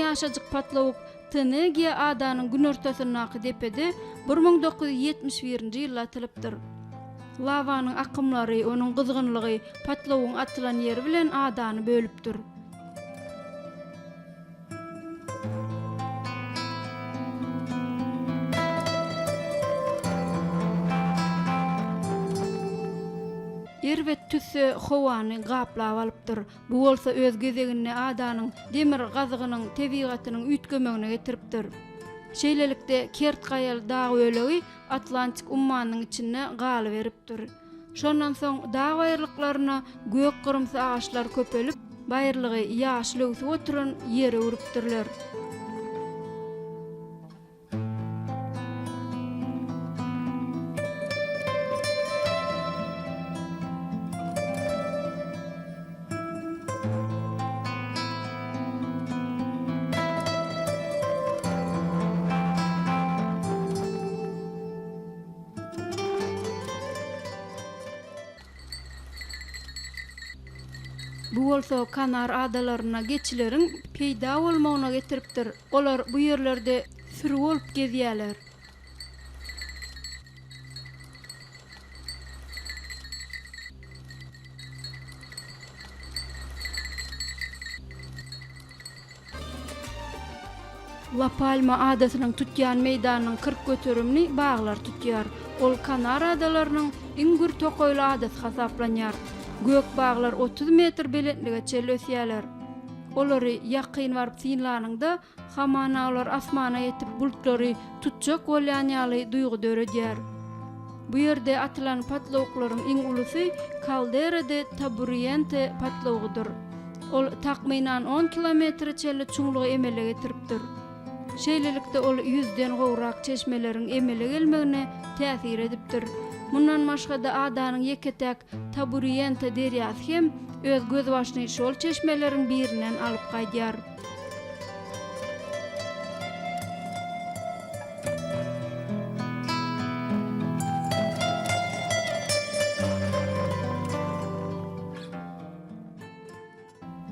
ýaşajyk patlawuk Tenegiýa adanyň günortasyndaky depede 1971-nji ýylda atylypdyr. Lawanyň akymlary, onuň gyzgynlygy patlawugyň atylan ýeri bilen adany bölüpdir. Erbet tüsse howany gaplap alypdyr. Bu bolsa öz gezeginde adanyň demir gazygynyň tebigatynyň üýtgemegine getiripdir. Şeýlelikde, kert gaýaly dag bölegi Atlantik ummanynyň içinde galyberipdir. Şondan soň dag baýyrlyklaryna gök gyrymsy agaçlar köpelip, baýyrlygy ýaşyl öwsüp oturan ýere öwrüpdirler. Bu bolsa Kanar adalarynda geçileriň peýda bolmagyna getiripdir. Olar bu ýerlerde süri bolup gezýärler. La Palma adasynyň tutýan meýdanynyň 40 göterimini baglar tutýar. Ol Kanar adalarynyň iň gür tokaýly adasy hasaplanýar. Gök baglar 30 metr belentlige çenli ösýärler. Olary ýakyn baryp synlanyňda, hamana olar asmana ýetip bultlary tutjak bolýan ýaly duýgy döredýär. Bu ýerde atylan patlawuklaryň iň ulusy Kaldera de Taburiente patlawugydyr. Ol takmynan on kilometre çenli çuňlugy emele getiripdir. Şeýlelikde ol ýüzden gowrak çeşmeleriň emele gelmegine täsir edipdir. Mundan başga-da adanyň ýeke-täk Taburiente derýasy hem öz gözbaşyny şol çeşmeleriň birinden alyp gaýdýar.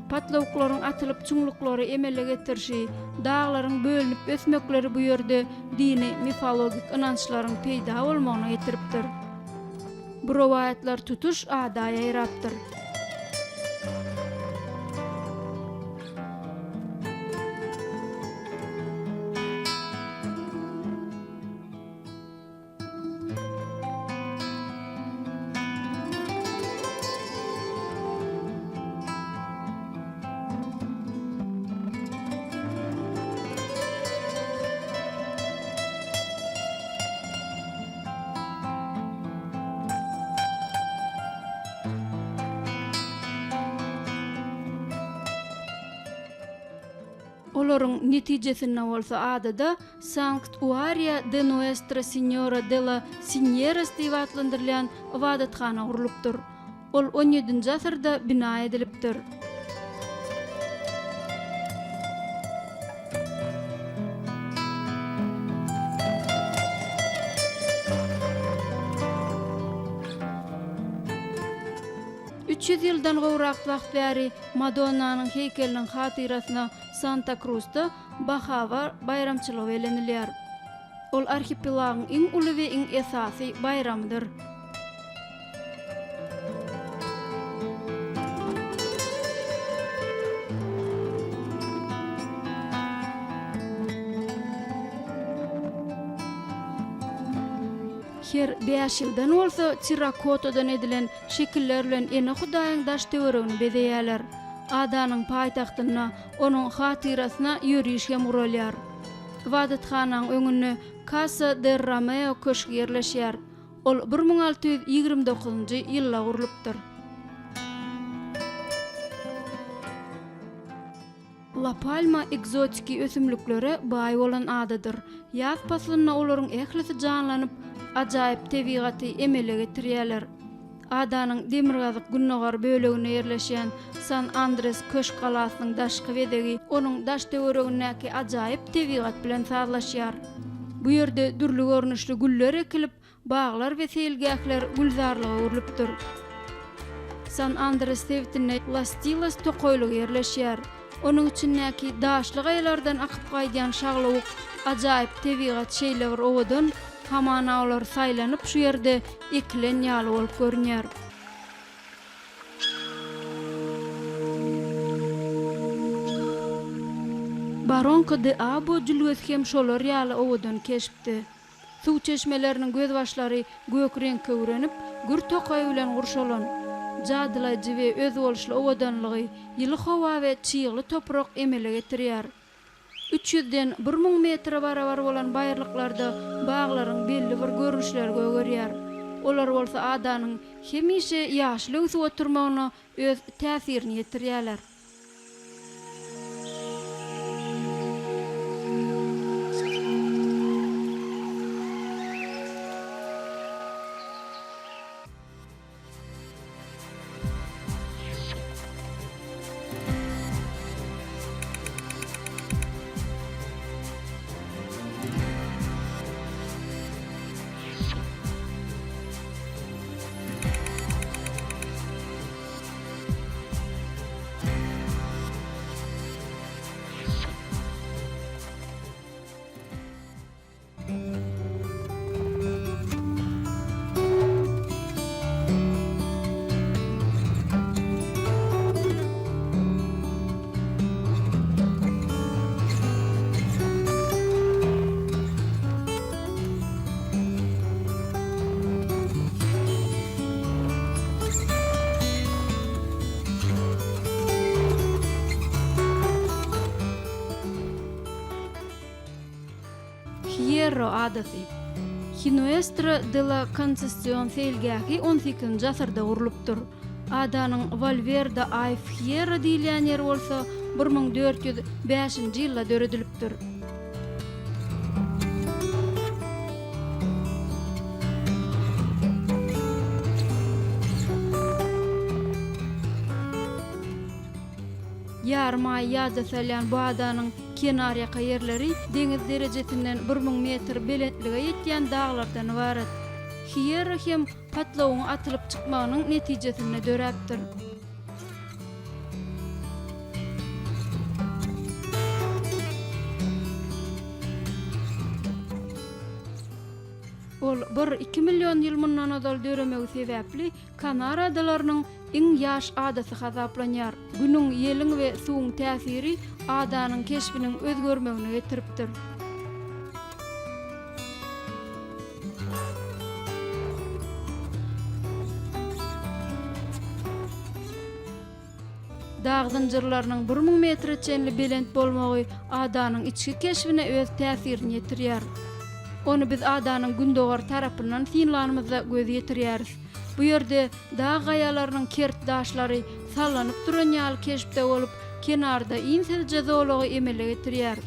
Patlawuklaryň atylyp çuňluklary emele getirişi, daglaryň bölünip ösmekleri bu ýerde dini mifologik ynançlaryň peýda bolmagyna getiripdir. Bu rowaýatlar tutuş ada ýaýrapdyr. Olaryň netijesinde bolsa adada Sanctuaria de Nuestra Señora de la Siñeras diýip atlandyrylýan ybadathana gurlupdyr. Ol on ýedinji asyrda bina edilipdir. 300 ýyldan gowrak wagt bäri Madonnanyň heýkeliniň hatyrasyna Santa-Krusda Bahawa baýramçylygy bellenilýär. Ol arhipelagyň iň uly we iň esasy baýramydyr. Her bäş ýyldan bolsa terrakotadan edilen şekiller bilen ene hudaýyň daş-töweregini bezeýärler. Adanyň paýtagtynda onuň hatyrasyna ýöriş hem guralýar. Ybadathanaň öňünde Casa del Romeo köşgi ýerleşýär. Ol 1629-njy ýylda gurlupdyr. La Palma ekzotiki ösümliklere baý bolan adadyr. Ýaz paslynda olaryň ählisi janlanyp, ajaýyp tebigaty emele getirýärler. Adanyň demirgazyk-gündogar böleginde ýerleşýän San Andres köşk galasynyň daşky bezegi onuň daş-töweregindäki ajaýyp tebigat bilen sazlaşýar. Bu ýerde dürli görnüşli güller ekilip, Baglar we seýilgähler gülzarlyga öwrülipdir. San Andres sebitinde Las Tilas tokaýlygy ýerleşýär. Onuň içindäki daşly gaýalardan akyp gaýdýan şaglawuk ajaýyp tebigat şeýle bir owadan, hamana olar saýlanyp şu ýerde ekilen ýaly bolup görünýär. Baronka de Abo jülgesi hem şolar ýaly owadan keşpde. Suw çeşmeleriniň gözbaşlary gök reňke bürenip, gür tokaý bilen gurşalan. Jadylaýjy we özboluşly owadanlygy ýyly howa we çygly toprak emele getirýär. Üç ýüzden 1000 metre barabar bolan baýyrlyklarda baglaryň belli bir görnüşleri gögerýär. Olar bolsa adanyň hemişe ýaşyl öwsüp oturmagyna öz täsirini ýetirýärler. Hýerro adasy. Hinuestra de la Konsession seýilgähi on sekizinji asyrda gurlupdyr. Adanyň Walwerda Ayf Hýerro diýilýän ýeri bolsa 1405-nji ýylda döredilipdir. Ýarym aý ýada salýan bu adanyň kenarýaka ýerleri deňiz derejesinden 1000 metr belentlige ýetýän daglardan ybarat. Hýerro hem patlawugyň atylyp çykmagynyň netijesinde döräpdir. Ol bir, iki million ýyl mundan ozal döremegi sebäpli Kanar adalarynyň iň ýaş adasy hasaplanýar. Günüň, ýeliň we suwuň täsiri adanyň keşbiniň özgermegine getiripdir. Dag zynjyrlarynyň 1000 metre çenli belent bolmagy adanyň içki keşbine öz täsirini ýetirýär. Ony biz adanyň gündogar tarapyndan synlanymyzda göz ýetirýäris. Bu ýerde dag gaýalarynyň kert daşlary sallanyp duran ýaly keşpde bolup, kenarda insizje zolagy emele getirýär.